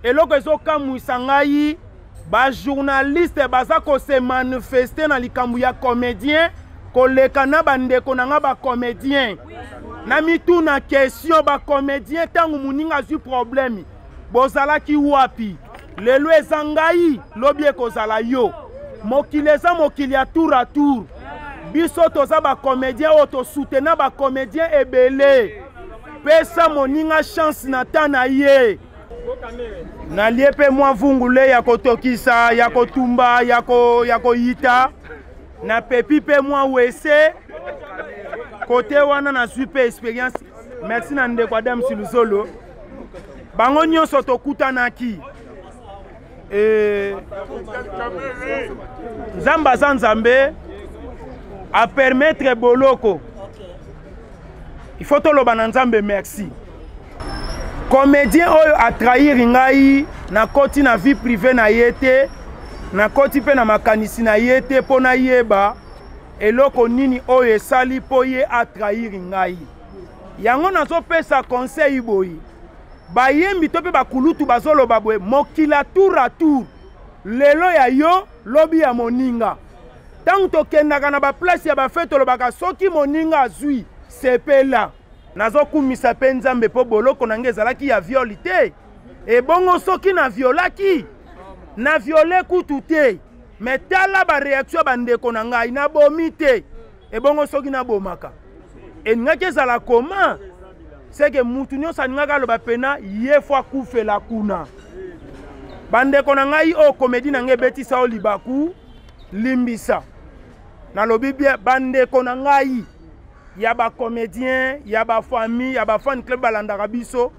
Eloko ezokamwisa ngai, ba journaliste baza ko se manifester na likambo ya comédien koleka na bandeko na nga ba comédien. Na mituna question, ba comédien ntango moninga azwi problème bozalaki wapi? Lelo eza ngai, lobi ekozala yo. Mokili eza mokili ya tour à tour. Biso toza ba comédien oyo tosutena ba comédien ebele. Pesa moninga chance na temps na ye. Nalie mpe mwa vungule ya kotokisa, ya kotumba, ya koyita. Napepi mpe mwa wese. Kote wana nazwi mpe experience. Merci na ndeko Adam Siluzolo. Bango nyonso tokutanaki. Nzambe aza Nzambe, a permettre boloko. Il faut toloba na Nzambe merci. Comédien oyo a trahir ngai, nakoti na vie privée na ye te, nakoti mpe na makanisi na ye te mpo nayeba eloko nini oyo esali mpo ye a trahir ngai. Yango nazopesa conseil boye, bayembi to mpe bakulutu bazoloba boye, mokila tour à tour, lelo ya yo lobi ya moninga. Ntango tokendaka na ba place ya ba fete, tolobaka soki moninga azwi sepela. Nazokumisa mpe Nzambe mpo boloko na ngai ezalaki ya viol te. Ebongo soki na violaki, na viole kutu te, mais tala ba réaction ya bandeko na ngai, nabomi te. Ebongo soki nabomaka, elingaki ezala koma? C'est que mutu nyonso alingaki aloba pena ye fo akufela kuna. Bandeko na ngai oyo comédie na ngai ebetisa oyo libaku, limbisa. Nalobi bien, bandeko na ngai ya ba comédien, ya ba famille, ya ba fan club balandaka biso.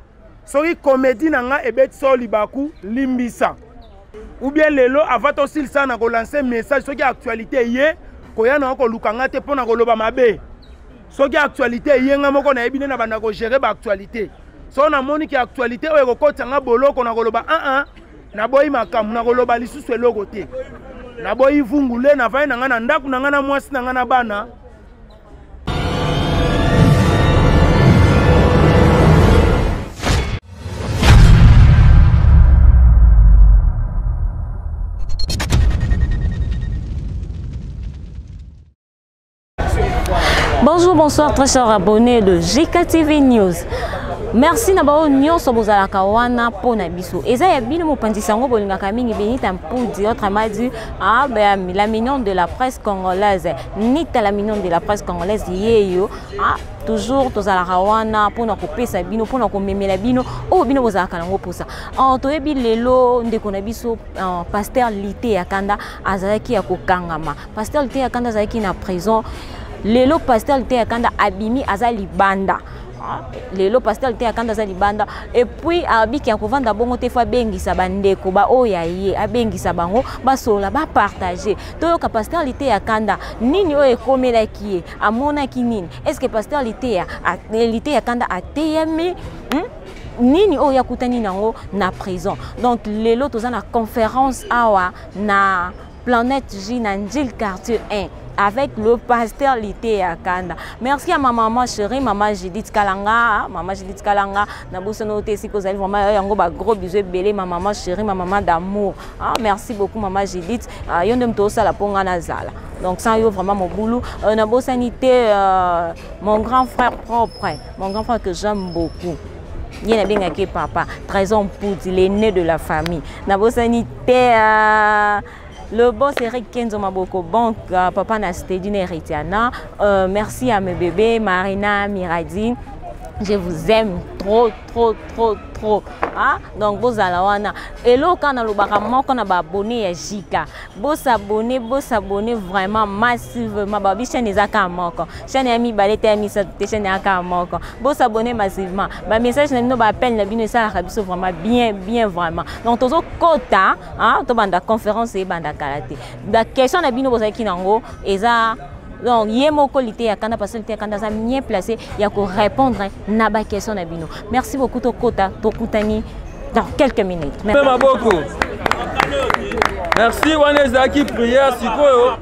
Soki comédie na ngai ebetisa oyo libaku, limbisa. Ou bien lelo avant tosilisa na kolancer message, soki actualité ye koya na koluka nga te mpona koloba mabe. Soki actualité ye nga moko nayebi nde na banda kogérer ba actualité. Soki namoni ki actualité oyo ekokotisa nga boloko na koloba 1 1, naboyi makambo, na koloba lisusu eloko te. Naboyi vungule, navandi na nga na ndako na nga na mwasi na nga na bana. Bonjour, bonsoir très chers abonnés de GKTV News. Merci na bao nyonso bozalaka wana mpo na biso. Eza ya bino mopanzi sango bolingaka mingi Benita Mpudi, autrement dit, ah, ben, la mignonne de la presse congolaise. Nita la mignonne de la presse congolaise yeyo. Ah, toujours tozalaka wana mpo na kopesa bino, mpo na komemela bino oyo bino bozalaka nango mposa. Ah, toyebi lelo ndeko na biso, ah, pasteur Lite ya Kanda azalaki ya kokangama. Pasteur Lite ya Kanda azalaki na prison. Lelo pasteur Lite ya Kanda abimi aza libanda. Lelo pasteur Lite ya Kanda aza libanda. Et puis abiki ya kovanda bongo te, fo abengisa bandeko ba oyo ya ye, abengisa bango basolola, ba partager. Toyoka pasteur Lite ya Kanda nini oyo ekomelaki ye, amonaki nini? Est-ce que pasteur Lite ya Kanda ateyami? Nini oyo akutani nango na prison? Donc lelo toza na conférence awa na Planète J na Njil quartier 1 avec le pasteur Lite ya Kanda. Merci à ma maman chérie, maman Judith Kalanga, maman Judith Kalanga, na bosono te si kozali vraiment yango ba gros bisous ebele, ma maman chérie, ma maman d'amour. Ah, merci beaucoup maman Judith. Ah, yo nde moto osala po nga nazala. Donc sans yo vraiment mobulu, na bosani te, mon grand frère propre, mon grand frère que j'aime beaucoup. Ye nabengaki papa, Trésor Mpudi, l'aîné de la famille. Na bosani te, le boss Eric Kenzo Maboko, banque, papa na Stedine Heritiana. Merci à mes bébés, Marina, Miradi. Je vous aime trop, trop, trop, trop. Ah, donc bozala wana. Eloko na lobaka moko na ba abonné ya Jika. Bo s'abonner, bo s'abonner vraiment massivement. Ba bi chaîne ezaka moko. Chaîne ya mibale te ya misato te, chaîne ya ka moko. Bo s'abonner massivement. Ba message na bino, ba appel na bino esalaka biso vraiment bien, bien vraiment. Donc tozo kota, hein, to banda conférence e banda kala te. Ba question na bino bozalaki nango eza donc ye moko Lite ya Kanda, parce que Lite ya Kanda aza bien placé ya ko répondre na ba question na bino. Merci beaucoup tokota tokutani dans quelques minutes. Merci. Maboko. Merci wana ezalaki prière sikoyo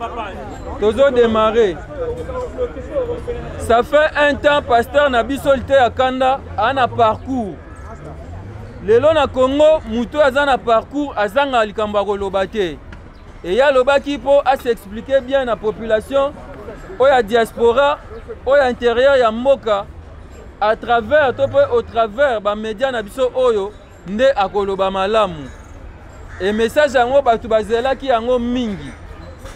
tozo démarrer. Ça fait un temps pasteur na biso Lite ya Kanda ana parcours. Lelo na Congo, moto oyo aza na parcours azangaka likambo ya koloba te. Eye alobaki mpo a s'expliquer bien na population oyo ya diaspora, oyo ya intérieur ya mboka, à travers to mpe au travers ba media na biso oyo nde akoloba malamu. E message yango bato bazelaki yango mingi,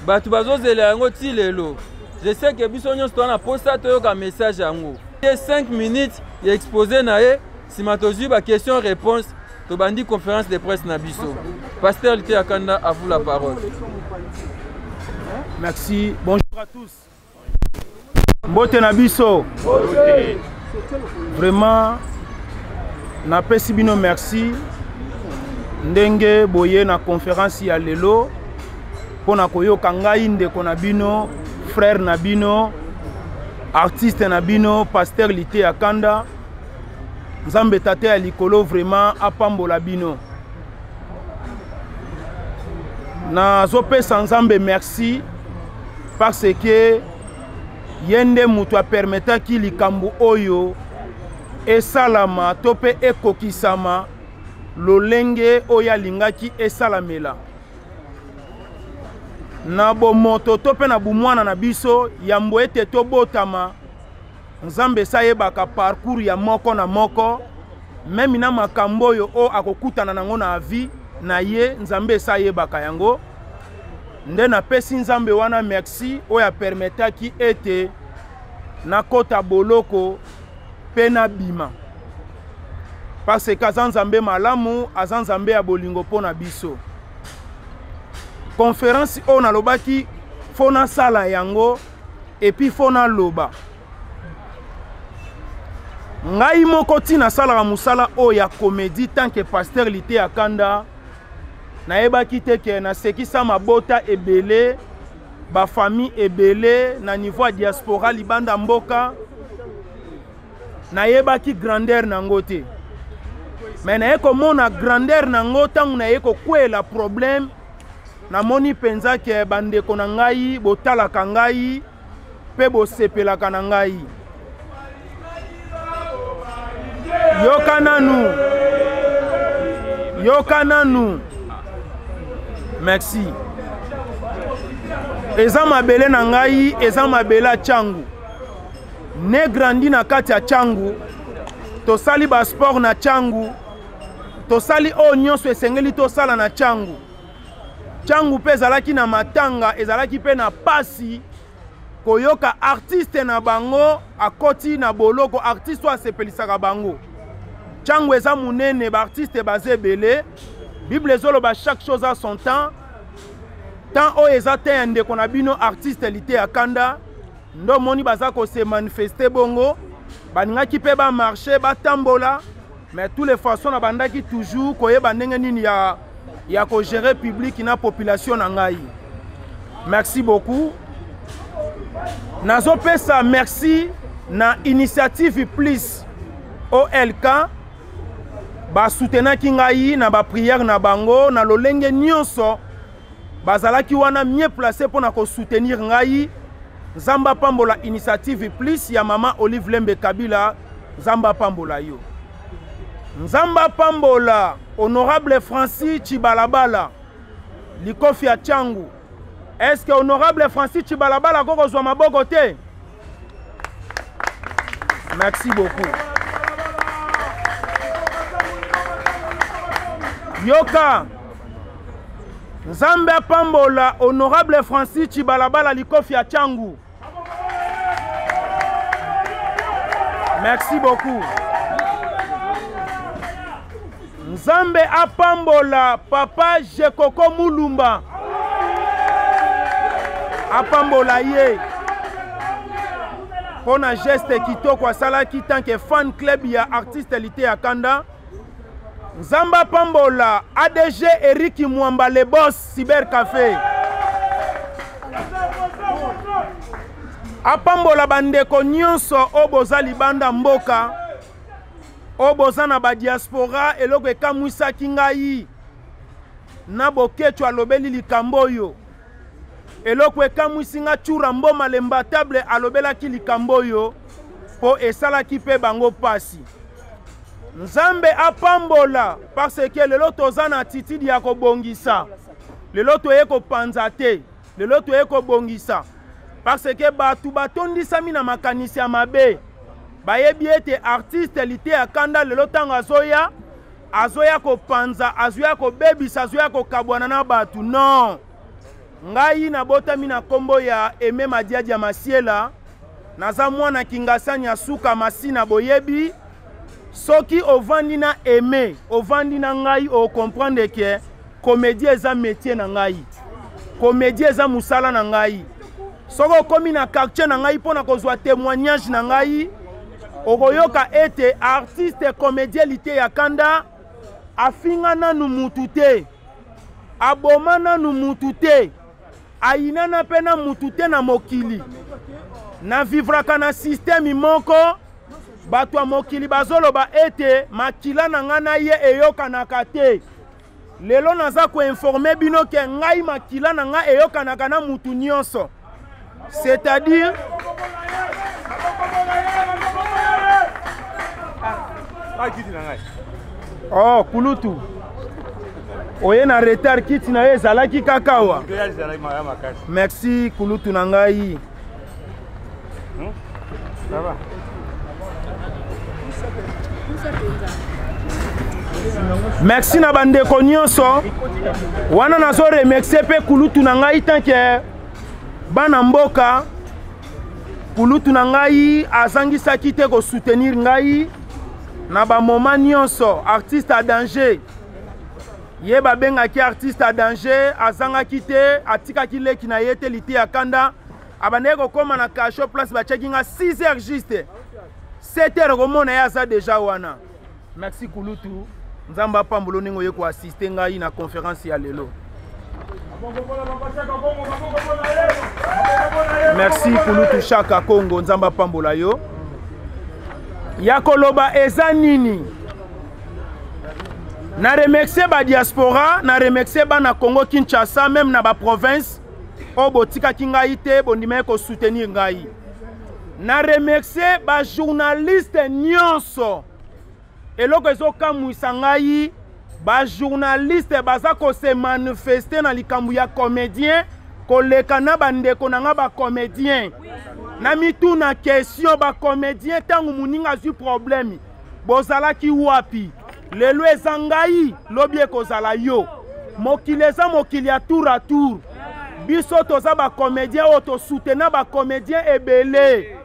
bato bazozela yango ti lelo. Je sais que biso nyonso toza na posa toyoka message yango. Ye 5 minutes ya expose na ye, nsima tozwi ba question réponse, tobandi conférence de presse na biso. Pasteur Liteya Kanda, à vous la parole. Merci. Bonjour à tous. Mbote na biso. Vraiment napesi bino merci ndenge boye na conférence ya lelo mpo na koyoka ngai ndeko na bino, frère na bino, artiste na bino, pasteur Liteya Kanda. Nzambe tata ya likolo vraiment apambola bino. Nazopesa Nzambe merci parce que ye nde moto apermetaki likambo oyo esalama to mpe ekokisama lolenge oyo alingaki esalamela. Na bomoto to mpe na bomwana na biso, yambo ete tobotama, Nzambe esi ayebaka parcours ya moko na moko, meme na makambo oyo oyo akokutana nango na vie na ye, Nzambe esi ayebaka yango. Nde napesi Nzambe wana merci oyo apermetaki ete nakota boloko pe nabima, parce que aza Nzambe malamu, aza Nzambe ya bolingo mpo na biso. Conférence oyo nalobaki fo nasala yango et puis fo naloba ngai moko ti nasalaka mosala oyo ya comédie tant que pasteur Liteya Kanda, nayebaki te ke nasekisa mabota ebele, ba famille ebele na niveau ya diaspora libanda mboka. Nayebaki grandeur nango te, mais naye komona grandeur nango ntango naye kokwela problème. Namoni mpenza ke bandeko na ngai botalaka ngai mpe bosepelaka na ngai. Yoka nanu, yoka nanu. Merci. Eza mabele na ngai, eza mabele ya Tshangu. Ne grandi na kati ya Tshangu, tosali ba sport na Tshangu, tosali oyo nyonso esengeli tosala na Tshangu. Tshangu mpe ezalaki na matanga, ezalaki mpe na pasi koyoka artiste na bango akoti na boloko, artiste oyo asepelisaka bango. Tshangu eza monene, ba artiste baza ebele. Bible ezoloba chaque chose a son temps. Temps oyo eza temps ya ndeko na bino artiste Liteya Kanda. Ndo moni baza ko se manifester bongo, balingaki mpe ba marcher, batambola, mais tous les façons na bandaki toujours koyeba ndenge nini ya ko gérer public na population na ngai. Merci beaucoup. Nazopesa merci na initiative plus OLK, basoutenaki ngai na ba prière na bango na lolenge nyonso, bazalaki wana mieux placé mpona ko soutenir ngai. Nzambe apambola initiative plus ya mama Olive Lembe Kabila, Nzambe apambola yo. Nzambe apambola honorable Francis Tshibalabala likofi ya Tshangu. Est-ce que honorable Francis Tshibalabala akoki kozwa maboko te? Merci beaucoup. Yoka, Nzambe apambola honorable Francis Tshibalabala likofi ya Tshangu. Merci beaucoup. Nzambe apambola papa Jekoko Mulumba. Apambola ye pona geste kitoko asalaki tant que fan club ya artiste Liteya Kanda. Nzambe apambola ADG Eric Mwamba le boss Cyber Café. Apambola bandeko nyonso oyo boza libanda mboka, oyo boza na ba diaspora. Eloko ekamwisaki ngai na Boketshu alobeli likambo oyo. Eloko ekamwisi nga, Tshoura Mboma l'imbattable alobelaki likambo oyo po esalaki pe bango pasi. Nzambe apambola parce que lelo toza na attitude ya kobongisa. Lelo toye kopanza te, lelo toye kobongisa parce que bato batondisami na makanisi ya mabe. Bayebi ete artiste Liteya Kanda lelo ntango azoya, azoya kopanza, azoya kobebisa, azoya kokabwana na bato. Non, ngai nabotami na kombo ya Aime Madiadi ya Masiela, naza mwana Kingasani ya suka Masina. Boyebi soki ovandi na Aime, ovandi na ngai, okomprendre ke comédie eza métier na ngai, comédie eza mosala na ngai. Soki okomi na quartier na ngai mpona kozwa témoignage na ngai, okoyoka ete artiste comédien Liteya Kanda afinga nanu mutu te, aboma nanu mutu te, ayinana mpe na mutu te na mokili. Na vivraka na système moko, bato ya mokili bazoloba ete makila na ngai na ye eyokanaka te. Lelo naza koinforme bino ke ngai makila na ngai eyokanaka na mutu nyonso. C'est-à-dire oh kulutu oye na retard, kiti na ye ezalaki kaka awa. Merci kulutu na ngai. Ça va? Merci na bandeko nyonso wana. Nazo remercier mpe kulutu na ngai tanke bana mboka. Kulutu na ngai azangisaki te kosoutenir ngai na bamoma nyonso. Artiste à danger, ye babengaki artiste à danger, azangaki te, atikaki leki na ye te. Liteya Kanda abandaki kokóma na cachot place batiaki nga 6 heures juste, 7 heures komona ye aza deja wana. Merci kulutu, Nzambe apambolo ndenge oye koassiste ngai na conférence ya lelo. Merci kulutu Shaka Kongo, Nzambe apambola yo. Ya koloba eza nini? Na remercier ba diaspora, na remercier bana Congo Kinshasa, même na ba province oyo botikaki ngai te, bondimaki kosoutenir ngai. Na remercier ba journaliste nyonso. Eloko ezokamwisa ngai, ba journaliste baza kose manifester na likambo ya comédien koleka na bandeko na nga ba comédien. Na mituna question, ba comédien ntango moninga azwi problème bozalaki wapi? Lelo eza ngai, lobi ekozala yo. Mokili eza mokili ya tour à tour. Biso toza ba comédien oyo tosutena ba comédien ebele.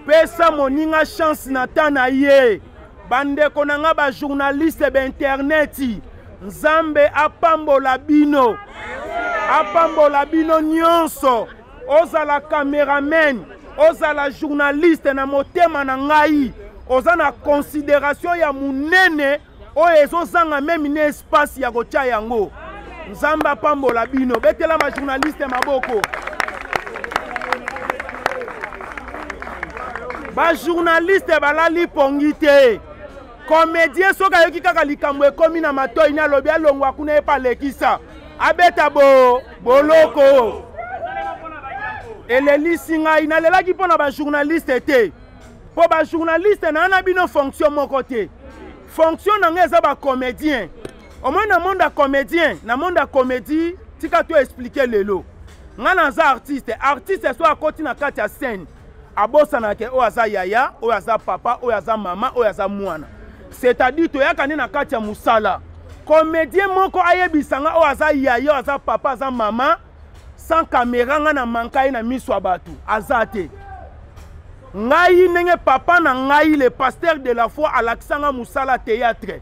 Pesa moninga chance na ta na ye. Bandeko na nga ba journaliste ba internet, Nzambe apambola bino, apambola bino nyonso. Ozala cameraman, ozala journaliste, na motema na ngai oza na considération ya munene oyo ezozanga meme na espace ya kotia yango. Nzambe apambola bino. Betela ma journaliste maboko. Ba journaliste balali pongi te. Comédien soki ayoki kaka likambo ekomi na matoi na alobi alongwa kuna, ye pa alekisa abeta bo boloko. Elelisi ngai, nalelaki mpo na ba journaliste te, mpo ba journaliste na na bino fonction moko te. Fonction na ngai eza ba comédien. Omoni na monde ya comédien, na monde ya comédie, tika to expliquer lelo. Ngai naza artiste. Artiste so akoti na kati ya scène, abosanaka oyo aza yaya, oyo aza papa, oyo aza mama, oyo aza mwana. C'est-à-dire toyaka nde na kati ya mosala. Comédien moko ayebisa nga oyo aza yaya, oyo aza papa, aza mama, sans caméra nga na manka ye na miso ya bato aza te. Ngai ndenge papa na ngai le pasteur de la foi alakisa nga mosala théâtre,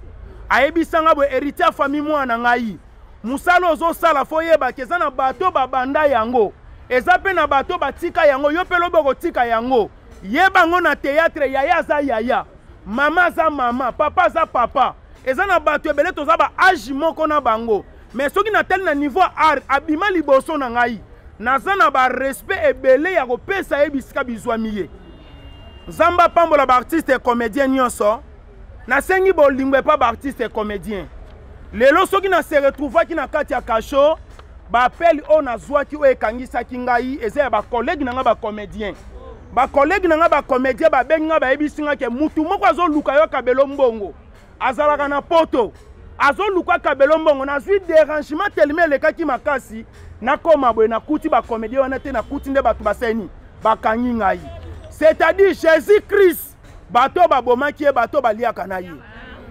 ayebisa nga boye: héritier ya famille, mwana na ngai, mosala ozosala fo oyebaki eza na bato babanda yango, eza mpe na bato batika yango, yo mpe lobi okotika yango. Yeba yango na théâtre, yaya aza yaya, mama aza mama, papa aza papa. Eza na bato ebele toza ba age moko na bango, mais soki natali na niveau art abima liboso na ngai, naza na ba respect ebele ya kopesa ye bisika bizwami ye. Nzambe apambola ba artiste et comédien nyonso. Nasengi bolingo epa ba artiste et comédien. Lelo soki na se retrouvaki na kati ya cachot, ba appel oyo nazwaki oyo ekangisaki ngai eza ya ba collègue na ngai ba comédien. Ba collègue na ngai ba comédien babengi ngai, bayebisi ngai ke mutu moko azoluka yo akabelo mbongo. Azalaka na poto, azoluka kabelo mbongo. Nazwi dérangement tellement elekaki makasi, nakoma boye, nakuti bacomédien wana te, nakuti nde bato baseni bakangi ngai. C'est-à-dire Jésus Christ, bato babomaki ye, bato baliaka na ye,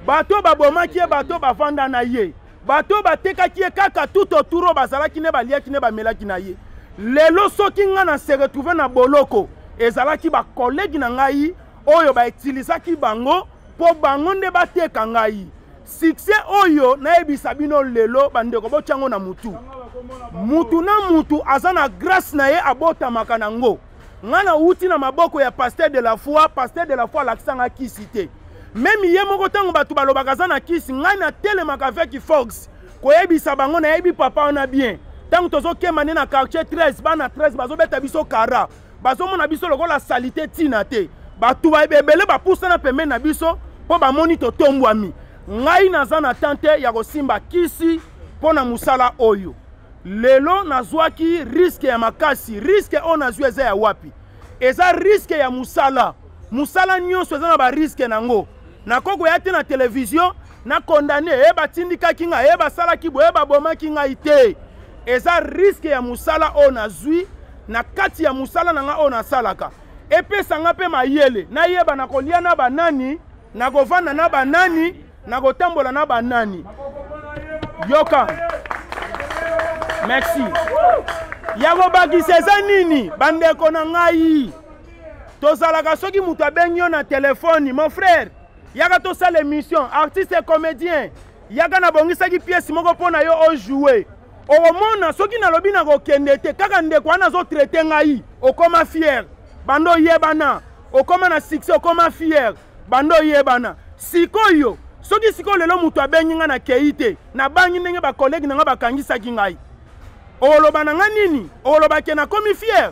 bato babomaki ye, bato bavanda na ye, bato batekaki ye kaka tout autour oyo bazalaki ne baliaki ne bamelaki na ye. Lelo soki ngai na se retrouve na boloko, ezalaki bakolege na ngai oyo bautilisaki bango mpo bango nde bateka ngai. Succès oyo nayebisa bino lelo, bandeko, botyango na mutu. Mutu na mutu aza na grâce na ye, abotamaka nango. Ngai nawuti na maboko ya pasteur de la foi. Pasteur de la foi alakisanga kisi te, meme ye moko. Ntango bato balobaka aza na kisi, ngai natelemaka avec force koyebisa bango nayebi papa wana bien. Ntango tozokema nde na quartier 13, bana 13 bazobeta biso kara, bazomona biso lokola salite, ntina te. Bato ebele bapusana pembeni na biso mpo bamoni totombwami. Ngai naza na tan te ya kosimba kisi mpo na mosala oyo. Lelo nazwaki risque ya makasi. Risque oyo nazwi eza ya wapi? Eza risque ya mosala. Mosala nyonso eza na bariske nango. Nakoki koya te na televizio nakondane e batindikaki ngai, e basalaki boye, babomaki ngai te. Eza risque ya mosala oyo nazwi na kati ya mosala na ngai oyo nasalaka. Epesa nga mpe mayele, nayeba na kolia na banani, na kovanda na banani, na kotambola na banani. Yoka, merci. Ya kobakisa eza nini, bandeko na ngai? Tozalaka, soki moto abengi yo na telefone: "Mon frère, yaka tosala émission, artiste et comédien, yaka, nabongisaki pièce moko mpo na yo ojoue." Okomona soki nalobi nakokende te, kaka ndeko wana azotraite ngai: "Okoma fier, bando oyebana, okoma na succès, okoma fier, bando oyebana." Sikoyo soki sikoyo lelo moto abengi ngai, nakei te, nabangi ndenge bakolege na ngai bakangisaki ngai, oloba na ngai nini? Oloba ke nakomi fier?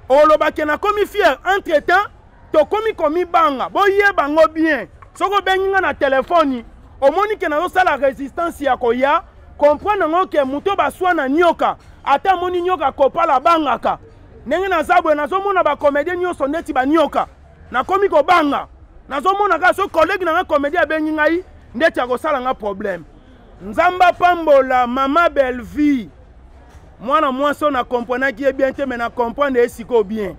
Oloba ke nakomi fier? Entre temps tokomi komibanga. Boyeba ngo bien, soki obengi ngai na telefoni, omoni ke nazosala résistance ya koya, comprendre yango ke moto baswa na nyoka, ata amoni nyoka kopala, abangaka. Ndenge naza boye, nazomona bacomédien nyonso ndeti banyoka, nakomi kobanga. Nazomona kaka soki collègue na ngai comédien abengi ngai, ndeti akosala nga problème. Nzambe apambola mama Bellevie, mwana mwasi oyo nakomprenaki ye bien te, me nakomprendre ye sikoyo bien.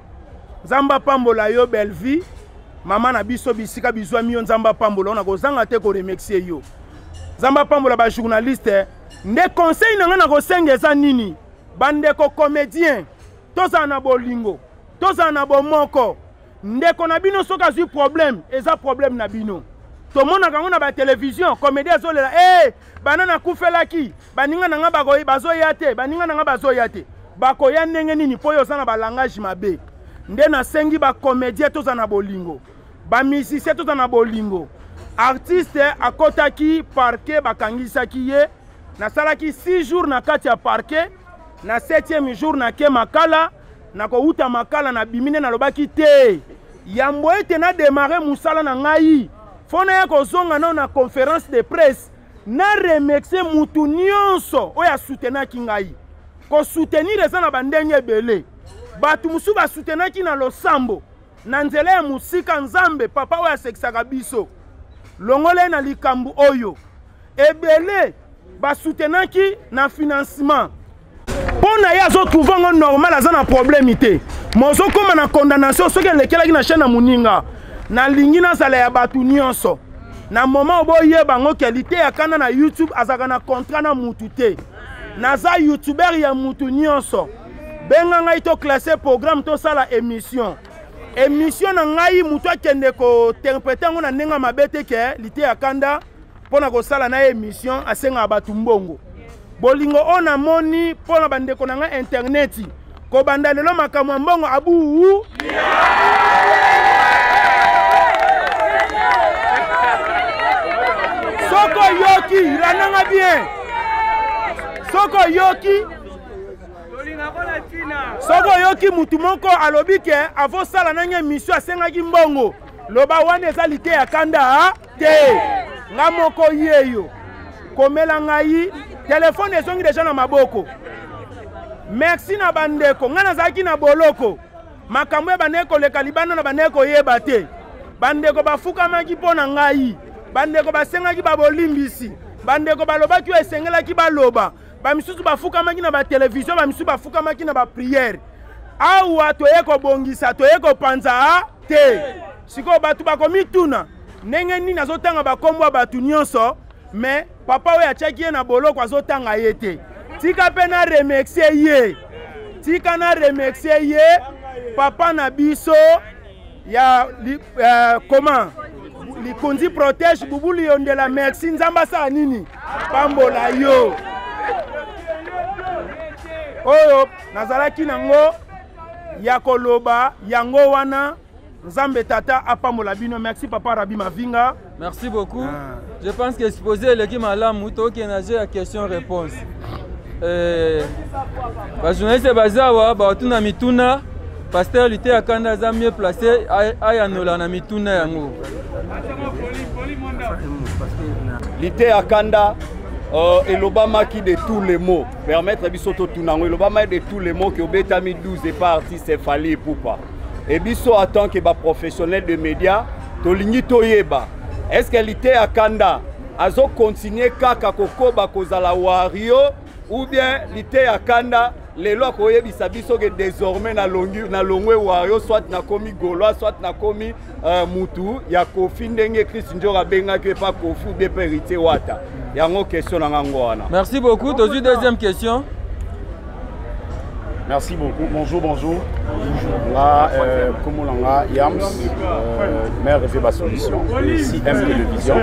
Nzambe apambola yo, Bellevie, mama na biso, bisika bizwami yo. Nzambe apambola yo, nakozanga te koremercier yo. Nzambe apambola bajournaliste. Nde conseil na ngai na kosenga eza nini, bandeko comédien? Tozala na bolingo, tozala na bomoko. Ndeko na bino soki azwi problème, eza problème na bino. Tomonaka yango na batelevizio, comédie azolela: e bana nakufelaki, baninga na nga bazoya te, baninga na nga bazoya te." Bakoya ndenge nini mpo oyo oza na balangage mabe? Nde nasengi bacomédien, toza na bolingo, bamusicien, toza na bolingo. Artiste akɔtaki parquet, bakangisaki ye. Nasalaki 6 jours na kati ya parquet. Na 7e jour nake Makala. Nakowuta Makala, nabimi. Nde nalobaki te, yambo ete nadémarrer mosala na ngai, fo naya kozonga nano na conférence de presse, naremercier mutu nyonso oyo asutenaki ngai. Kosoutenir eza na bandenge ebele. Bato mosusu basutenaki na losambo, na nzela ya mosika. Nzambe papa oyo asekisaka biso, longola ye na likambo oyo. Ebele basutenaki na financement. Mpo na ye azotrouve yango normal, aza na problème te. Ma ozokóma na condamnation soki elekelaki na chaîne ya moninga. Nalingi nazala ya bato nyonso. Na moment oboyeba yango ke Liteya Kanda na YouTube azalaka na contrat na mutu te. Naza youtuber ya mutu nyonso. Benga ngai, toclasse programme, tosala émission. Émission na ngai, mutu akende kointerpréter yango na ndenge mabe te ke Liteya Kanda mpo na kosala na ye émission asengaka bato mbongo. Bolingo oyo namoni mpo na bandeko na ngai interneti, kobanda lelo makambo ya mbongo abuu. Soki oyoki, landanga bien, soki oyoki, soki oyoki mutu moko alobi ke avosala nange émission asengaki mbongo, loba wana eza Liteya Kanda te. Nga moko yeyo, komela ngai, telefone ezongi deja na maboko. Merci na bandeko. Ngai nazalaki na boloko, makambo ya bandeko koleka libanda na bandeko koyeba te. Bandeko bafukamaki mpo na ngai. Bandeko basengaki babolimbisi, bandeko balobaki oyo esengelaki baloba, bamisusu bafukamaki na batelevizio, bamisusu bafukamaki na bapriere. Awa toye kobongisa, toye kopanza te. Sikoyo bato bakomituna ndenge nini azotanga bakombo ya bato nyonso, me papa oyo atiaki ye na boloko azotanga ye te. Tika mpe na remercier ye, tika na remercier ye papa na biso ya comment likonzi protège Bubu Liyondela. Merci, Nzambe asala nini, pambola yo. Oyo nazalaki nango ya koloba yango wana. Nzambe tata apambola bino. Merci papa Rabi Mavinga. Merci beaucoup. Je pense que exposé eleki malamu, tokende na jeu ya question réponse. Bajournaliste bazawa batuna mituna, pasteur Liteya Kanda aza mieux placé ayanola na mituna yango. Liteya Kanda, elobamaki de tous les mots, permettre biso totuna yango, elobamaki de tous les mots ke obetami 12 epa artiste Fally Ipupa. Et biso en tant que baprofessionnel de média tolingi toyeba, est-ce que Liteya Kanda azo continuer kaka kokoba kozala wario, ou bien Liteya Kanda lelo akoyebisa biso ke désormais nalongwe wario, soit nakomi gaulois, soit nakomi mutu ya Kofi, ndenge Chris Njor abengaki epa Kofi ou bien pe Héritier Wata. Yango question na ngango wana. Merci beaucoup. Tozwi deuxième question. Merci beaucoup. Bonjour, bonjour. Là, Komolanga, Yams, maire de Solution, CM Télévision.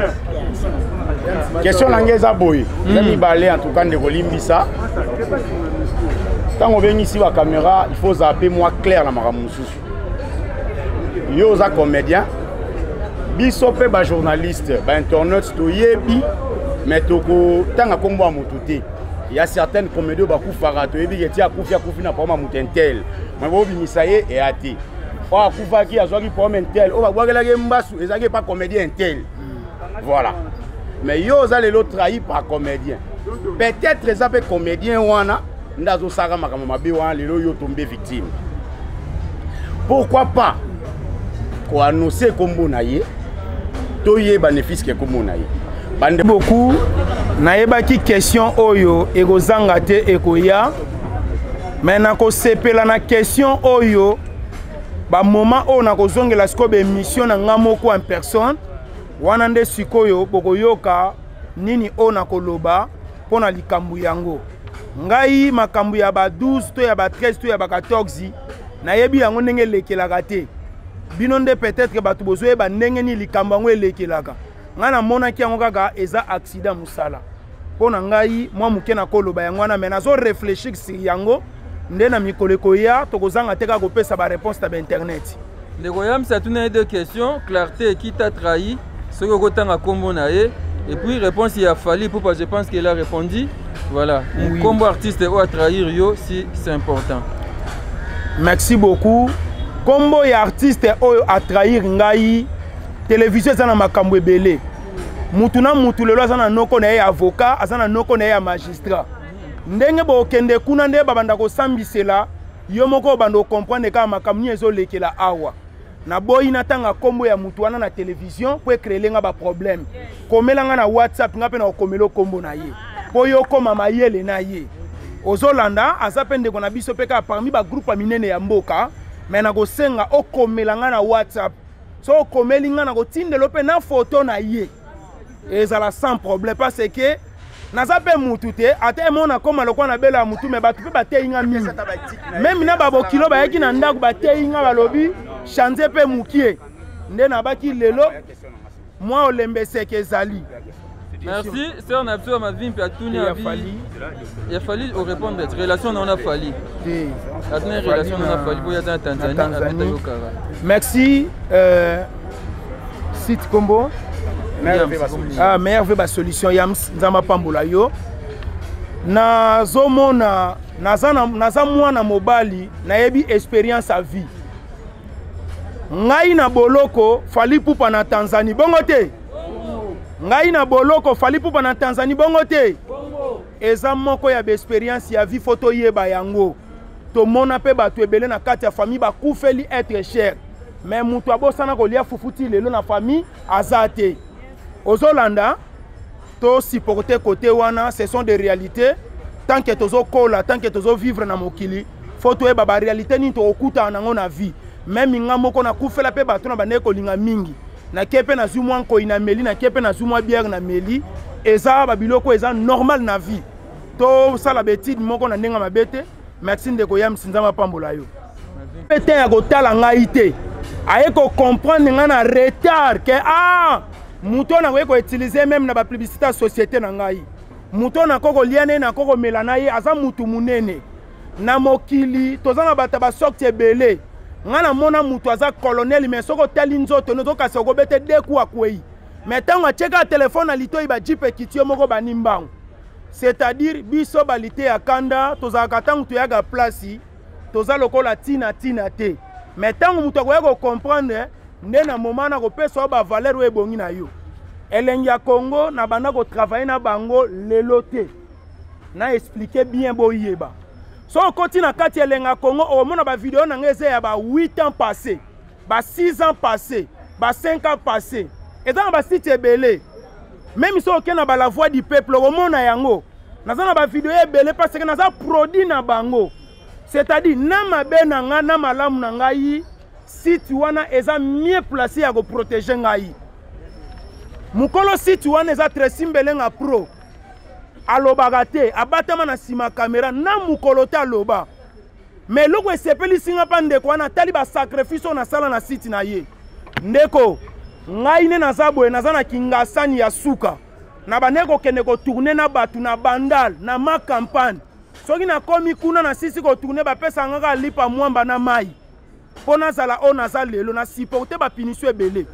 Question langeza boy. Zami balé en tout cas de Limbisa. Tant on vient ici la caméra, il faut zapper moi clair na makambo mosusu. Yo oza comédien, biso pe ba journaliste, ba internaute toyebi, mais toko tanga kombo ya motu te. Il y a certaines comédies bakufaka, toyebi ke ti akufi, akufi na problème ya motu intel. Mais bobimisa ye eya te. Oyo akufaki azwaki problème intel, oyo babwakelaki ye mbasu ezalaki pa comédien intel. Voilà. Mais yo oza lelo trahi par comédien. Peut-être eza pe comédien wana nde azosaka makambo mabe wana, lelo yo tombe victime. Pourquoi pas koannoncer kombo na ye, toyeba ne fût-ce que kombo na ye. Bande beaucoup nayebaki question oyo ekozanga te ekoya, mais nakosepela na question oyo ba moment oyo nakozongela sikoyo ba émission na nga moko en personne wana nde sikoyo bokoyoka nini oyo nakoloba mpo na likambo yango. Ngai makambo ya ba 12 to ya ba 13 to ya ba 14 nayebi yango ndenge elekelaka te. Bino nde peut-être bato bozoyeba ndenge nini likambo yango elekelaka. Ngai namonaki yango kaka eza accident mosala. Mpo na ngai mwa moke nakoloba yango wana, mais nazo réfléchir sur yango nde na mikolo ekoya tokozanga te kaka kopesa ba réponse na ba internet. Ndeko Yamsa atuna ye deux questions, clarté qui t'a trahi, soki okotanga kombo na ye, et puis réponse ya Fally Ipupa, je pense qu'il a répondu. Voilà. Oui. Kombo artiste oyo a trahir yo si c'est important. Merci beaucoup. Kombo ya artiste oyo a trahir ngai, télévision eza na makambo ebele. Mutu na mutu lelo aza na noko na ye ya avocat, aza na noko na ye ya magistrat. Ndenge bokende kuna nde babanda kosambisela yo moko obanda okomprendre kaka makambo nini ezolekela awa. Naboyi natanga kombo ya mutu wana na télévision po ecréer nga ba problème. Komela nga na WhatsApp nga pe na kokomela kombo na ye. Po yo koma mayele na ye. Ozolanda aza pe ndeko na biso pe kaka parmi ba groupe ya minene ya mboka, mais nakosenga okomela nga na WhatsApp. So okomeli nga na kotindelo pe na photo na ye. Ezala sans problème parce que naza pe mutu te, ata emona koma lokwa na bela ya mutu, mais bato pe bateyi nga mingi. Même na babokilo bayaki na ndako bateyi nga balobi change pe mukie. Nde nabaki lelo mwa olembeseke ezali. Merci, sœur na biso ya Mavimpi atuni Ya abi Fally. Ya Fally au répondre relation na ona Fally. Te. Atuni relation na ona Fally po ya za Tanzanie, Na Tanzanie. abeta yo kara. Merci, site Kombo. Ah, meilleur ve ba solution Yams Nzamba pambola yo. Nazomona naza na, naza mwana mobali nayebi expérience à vie. Ngai na boloko Fally Ipupa na Tanzanie bongo te. Ngai na boloko Fally Ipupa na Tanzanie bongo te. Eza moko ya ba expérience ya vie, faut toyeba yango. Tomona pe bato ebele na kati ya famille bakufeli être cher. Mais mutu abosana kolia fufu ti lelo na famille aza te. Ozolanda, to supporter côté wana, ce sont des réalités. Tant que tozokola, tant que tozovivre na mokili, faut toyeba baréalité nini tokokutana nango na vie. Meme nga moko nakufela mpe bato na bandeki kolinga mingi, nake mpe nazwi mwa nkoi na meli, nake mpe nazwi mwa bière na meli. Eza babiloko eza normal na vie, tosala baétude moko na ndenge mabe te. Merci ndeko Yamsi, Nzambe apambola yo. Mpe te ya kotala ngai te, aye kocomprendre ngai na retard ke ah, moto oyo nakoki koutilize meme na bapublicité ya société na ngai, moto oyo nakoki kolia na ye, nakoki komela na ye, aza motu monene na mokili. Toza na bato ya basorte ebele. Ngai namona moto aza colonel, mais soki otali nzoto nozokasa okobete deku akwei, mais ntango atieka telefone na litoi, bajipe ekiti yo moko bani mbangu. C'est-à-dire biso balite ya kanda tozalaka, ntango toyaka place toza lokola ntina ntina te, mais ntango moto akoya kocomprendre nde na moment na kopesa yo bavaleur oyo ebongi na yo. Elengi ya Congo, na banda kotravaille na bango lelo te, na explike bien, boyeba. So okoti na kati ya Elengi ya Congo, okomona bavideo na ngai eza ya ba 8 ans passé, ba 6 ans passé, ba 5 ans passé. Eza na basite ebele, même so okei na ba La Voix du Peuple, okomona yango. Naza na bavideo ebele parce que naza produit na bango, c'est-à-dire na mabe na ngai na malamu na ngai, site wana eza mieux placé ya koprotege ngai. Mokolo site wana eza Tracy Mbelenga Pro, alobaka te, abatama na nsima kamera na mokolo te aloba. Mais eloko esepelisi nga mpa ndeko wana, atali basacrifice oyo nasala na site na ye. Ndeko ngai nde naza boye, naza na kingasani ya suka, na bandeki kokende kotourne na bato na Bandal na ma campagne. Soki nakomi kuna, nasisi kotourne, bapesaka nga kaka lipa mwamba na mai mpo nazala oyo naza lelo. Na supporte bapinisio ebele,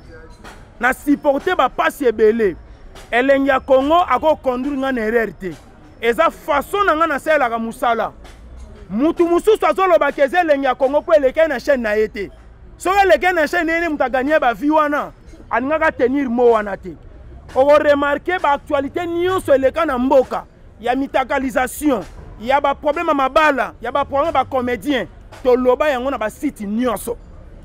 na supporte bapasi ebele. Elengi ya Congo akoconduire nga na erreur te, eza façon na nga nasalelaka mosala. Mutu mosusu azolobaka eza Elengi ya Congo mpo elekaki na chaîne na ye te. Soki elekaki na chaîne ye, moto aganye bavi wana alingaka tenir mo wana te. Okoremarke baactualité nyonso eleka na mboka ya mitakalisation, ya baproblème ya mabala, ya baproblème ya bacomédien, toloba yango na basite nyonso.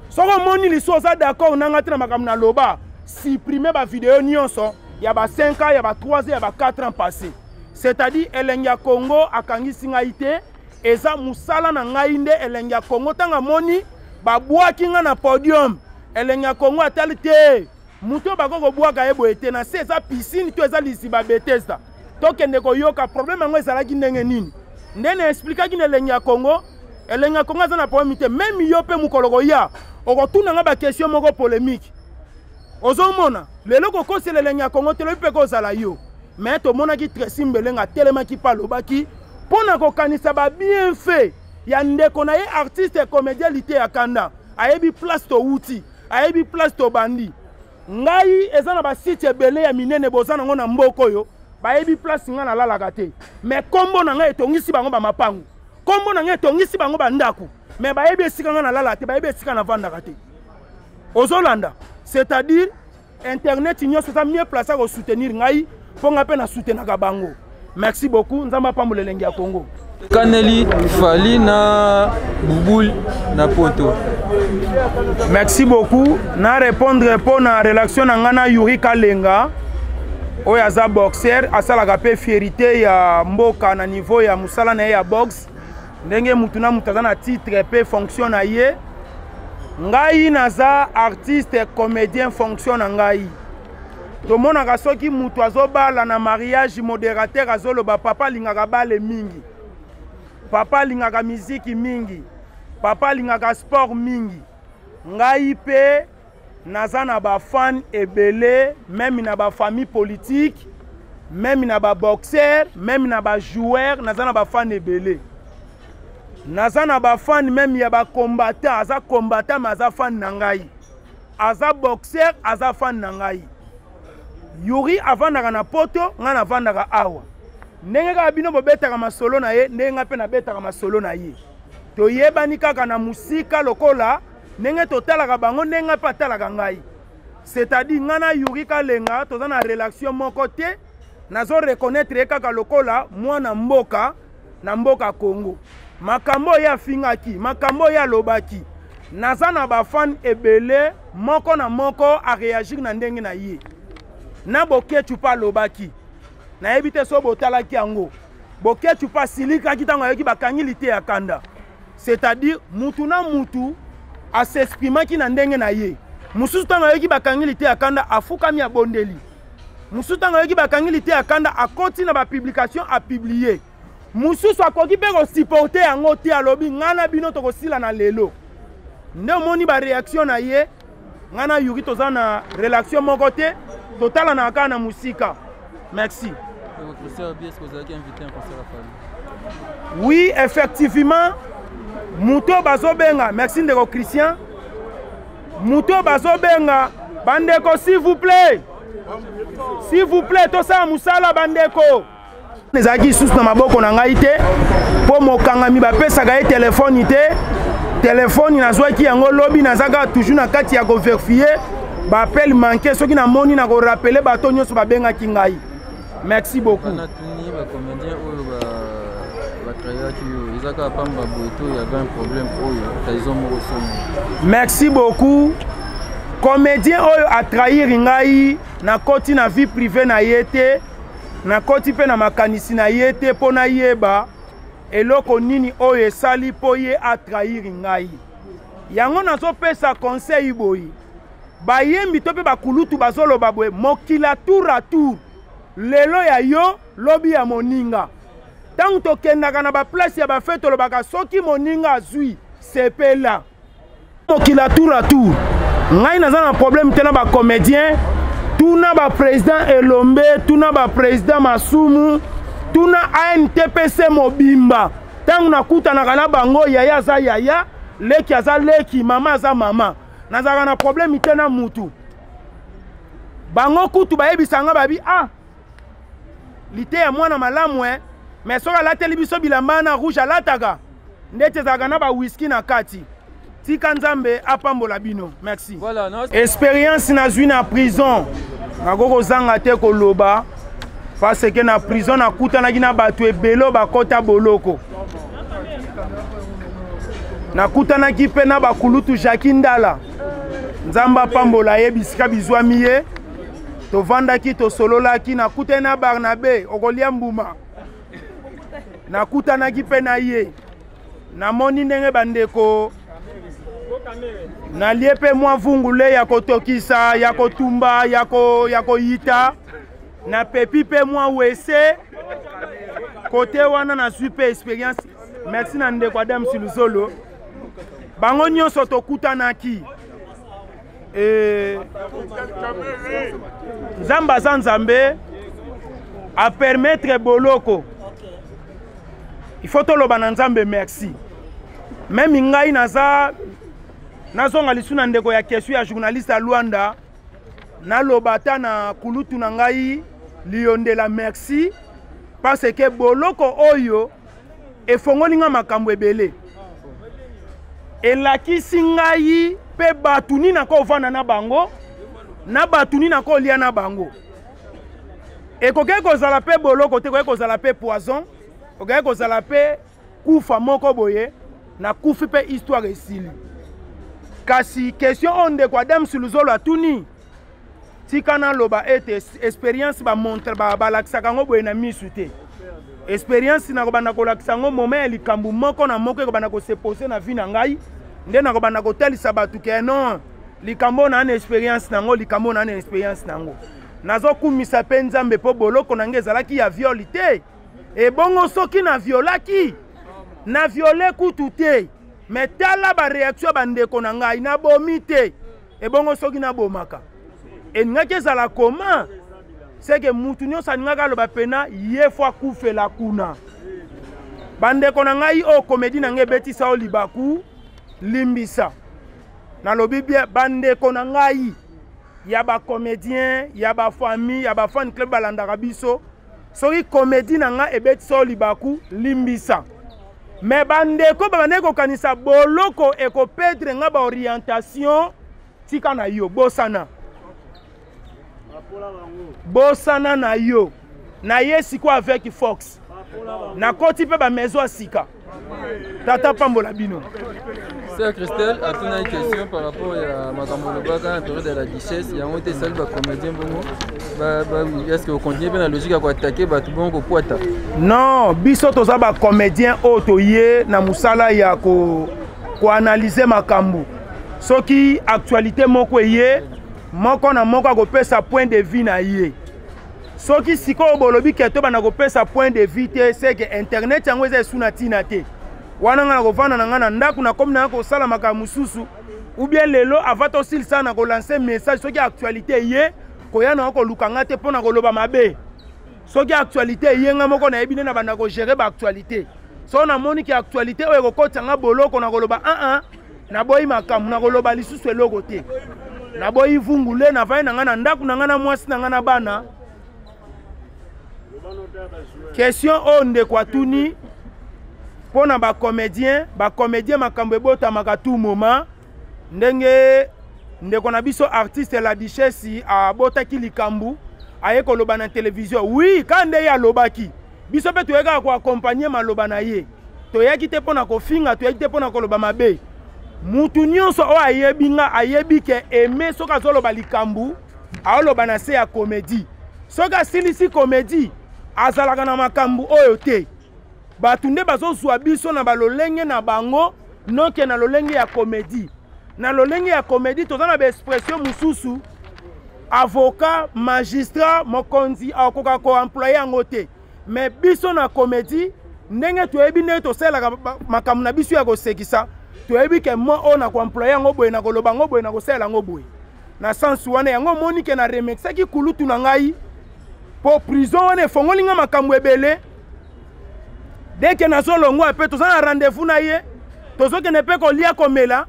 Soki omoni liso oza d'accord na nga te na makambo naloba, supprime bavideo nyonso ya ba 5 ans, ya ba 3 ans, ya ba 4 ans passé. C'est-à-dire Elengi ya Congo akangisi ngai te, eza mosala na ngai nde. Elengi ya Congo, ntango amoni babwaki ngai na podium, Elengi ya Congo atali te moto oyo bakoki kobwaka ye boye te na se, eza piscine to eza liziba Betesda, tokende koyoka problème yango ezalaki ndenge nini. Nde na explikaki na Elengi ya Congo. Elengi ya Congo aza na problème te. Meme yo mpe mokolo koya okotuna nga baquestion moko polémique, ozomona lelo kokosela Elengi ya Congo te, lobi mpe kozala yo. Mais tomonaki Tracy Mbelenga atelemaki mpe alobaki mpo na kokanisa babienfait ya ndeko na ye artiste comédien Lite ya Kanda. Ayebi place towuti, ayebi place tobandi. Ngai eza na basite ebele ya minene boza nango na mboka oyo, bayebi place ngai nalalaka te, mais nkombo na ngai etongisi bango bamapangu, nkombo na ngai etongisi bango bandako, mais bayebi esika ngai nalalaka te, bayebi esika navandaka te. Ozolanda, c'est-à-dire internet nyonso eza mieux place ya kosoutenir ngai, mpo ngai mpe nasoutenaka bango. Merci beaucoup, Nzambe apambola Elengi ya Congo. Kaneli Fali na Bubul na poto. Merci beaucoup. Na répondre mpo na relation na ngai na Yuri Kalenga oyo aza boxer, asalaka mpe fierité ya mboka na niveau ya mosala na ye ya boxe. Ndenge mutu na mutu aza na titre mpe fonction na ye, ngai naza artiste comédien. Fonction na ngai, tomonaka soki mutu azobala na mariage, modérateur azoloba: "Papa alingaka bale mingi, papa alingaka miziki mingi, papa alingaka sport mingi." Ngai mpe naza na bafan ebele, meme na bafamille politique, meme na baboxer, meme na bajoueur, naza na bafan ebele. Naza na bafan meme ya bacombattant. Aza combattant me aza fan na ngai, aza boxer, aza fan na ngai. Yuri avandaka na poto, ngai navandaka awa. Ndenge kaka bino bobetaka masolo na ye, ndenge ngai mpe nabetaka masolo na ye. Toyebani kaka na mosika, lokola ndenge totalaka bango, ndenge ngai mpe atalaka ngai. C'est-à-dire ngai na Yuri Kalenga toza na relation moko te, nazo reconnaître ye kaka lokola mwana mboka na mboka Congo. Makambo oyo afingaki, makambo oyo alobaki, naza na bafan ebele, moko na moko aréagir na ndenge na ye. Na Boketshu mpe alobaki, nayebi te so botalaki yango. Boketshu mpe asilikaki ntango ayoki bakangi Liteya Kanda. C'est-à-dire mutu na mutu as'exprimaki na ndenge na ye. Mosusu ntango ayoki bakangi Liteya Kanda afukami abondeli. Mosusu ntango ayoki bakangi Liteya Kanda akoti na bapublication apublie. Mosusu akoki mpe kosupporte yango te, alobi ngai na bino tokosila na lelo. Nde omoni bareaction na ye. Ngai na Yuri toza na relation moko te, totalanaka kaka na mosika. Merci. Oui, effectivement, moto bazobenga, merci ndeko Christian, moto bazobenga, bandeko s'il vous plaît, s'il vous plaît, tosala mosala bandeko. Ezalaki lisusu na maboko na ngai te, mpo mokangami bapesaka ye telefoni te. Telefoni nazwaki yango lobi, naza kaka toujours na kati ya koverifie baappel manqué. Soki namoni na korapele bato nyonso babengaki ngai. Merci beaucoup. Natuni bacomédien oyo batrayaki yo, eza kaka pamba boye to yaka un problème oyo trahison moko somo? Merci beaucoup. Comédien oyo atrahir ngai, nakoti na vie privée na ye te, nakoti mpe na makanisi na ye te mpo nayeba eloko nini oyo esali mpo ye atrahir ngai. Yango nazopesa conseil boye, bayembi to mpe bakulutu bazoloba boye, mokila tour à tour, lelo ya yo lobi ya moninga. Ntango tokendaka na baplace ya bafete tolobaka soki moninga azwi sepela. Mokila tour à tour, ngai naza na problème te na bacomédien. Tuna baprésident Elombe, tuna baprésident Masumu, tuna ANTPC mobimba. Ntango nakutanaka na bango, yaya aza yaya, leki aza leki, mama aza mama. Nazalaka na problème te na mutu. Bango kutu bayebisa nga babi, ah, Liteya mwana malamu eh. Mais soki alateli biso bilamba na rouge alataka ndeti ezalaka na ba whisky na kati. Tika Nzambe apambola bino. Merci. Voilà, non. Expérience nazwi na prison, nakoki kozanga te koloba parce que na prison nakutanaki na bato ebele bakota boloko. Nakutanaki mpe na bakulutu Jacques Ndala, Nzambe apambola ye bisika bizwami ye. Tovandaki, tosololaki, nakutani na Barnabe okolia mbuma. Nakutanaki mpe na ye, namoni ndenge bandeko nalie mpe mwa vungule ya kotokisa, ya kotumba, ya koyita, napepi mpe mwa wese kote wana, nazwi mpe experience. Merci na ndeko Adam Siluzolo, bango nyonso tokutanaki. Nzambe aza Nzambe, a permettre boloko. Il faut toloba na Nzambe merci. Même ngai naza nazonga lisu na ndeko ya question ya journaliste ya Luanda, naloba ata na kulutu na ngai Liondela merci, parce que boloko oyo efongoli nga makambo ebele, elakisi ngai mpe bato nini nakovanda na bango, na bato nini nakolia na bango. Ekoki kozala mpe boloko te, ekoki kozala mpe poison, ekoki kozala mpe kufa moko boye, nakufi mpe histoire esili. Kasi question oyo ndeko Adam Siluzolo atuni, tika naloba ete expérience bamontre, balakisaka yango boye na misu te. Expérience nakobanda kolakisa yango moment ya likambo moko na moko ekobanda kose poser na vie na ngai, nde nakobanda kotalisa bato ke non, likambo na na expérience nango, likambo na na expérience nango. Nazokumisa mpe Nzambe mpo boloko na ngai ezalaki ya viol te. Ebongo soki na violaki, na viole kutu te, mais tala ba réaction ya bandeko na ngai, nabomi te. Ebongo soki nabomaka, elingaki ezala koma? Seke mutu nyonso alingaki aloba pena ye fo akufela kuna. Bandeko na ngai oyo komedi na ngai ebetisa oyo libaku, limbisa. Nalobi bien, bandeko na ngai ya ba comédien, ya ba famille, ya ba fan club balandaka biso, soki komedi na ngai ebetisa oyo libaku, limbisa. Mais bandeko babandaki kokanisa boloko ekopedre nga ba orientation, tika na yo, bosana. Bosana na yo. Na ye siko avec Fox. Nakoti mpe ba maison ya sika. Tata pambola bino. Sœur Christelle atunaki question par rapport ya makambo olobaka na période ya la duchesse, yango te esali bacomédien bongo. Est ce que ocontinue mpe na logique ya koatake bato bongo kopwata? Non, biso toza bacomédien oyo toye na mosala ya koanalyse makambo. Soki actualité moko eye, moko na moko akopesa point de vue na ye. Soki sikoyo bolobi ke tobanda kopesa point de vue te, seke internet yango eza esu na ntina te. Wana ngai nakovanda na ngai na ndako, nakomi na ngai kosala makambo mosusu, ou bien lelo avant tosilisa na kolanse message. Soki actualité eye, koya na koluka ngai te mpo na koloba mabe. Soki actualité eye, ngai moko nayebi nde na banda kogere baactualité. So namoni ke actualité oyo ekokotisa ngai boloko, na koloba aa naboyi makambo, nakoloba lisusu eloko te, naboyi vungule, navandi na ngai na ndako na ngai na mwasi na ngai na bana. Question oyo ndeko atuni mpo na bacomédien, bacomédien makambo ebotamaka tout moment. Ndenge ndeko na biso artiste la duchesse abotaki likambo, aye koloba na télévision, oui, ka nde ye alobaki, biso mpe toyaki kaka koakompagne maloba na ye. Toyaki te mpo na kofinga, toyaki te mpo na koloba mabe. Mutu nyonso oyo ayebi nga ayebi ke eme soki azoloba likambo, aoloba na se ya comédie. Soki asilisi comédie, azalaka na makambo oyo te. Bato nde bazozwa biso na balolenge na bango, noke na lolenge ya comédie. Na lolenge ya comédie toza na baexpression mosusu, avocat, magistrat, mokonzi akoka koemploye yango te. Mais biso na comédie, ndenge toyebi ndenge tosalelaka makambo na biso ya kosekisa, toyebi ke mo oyo na koemploye yango boye, na koloba yango boye, na kosalela yango boye. Na sens wana yango omoni ke na remexaki kulutu na ngai, mpo prison wana efongoli nga makambo ebele. Deke nazolongwa mpe toza na rendez-vous na ye, tozokende mpe kolia komela.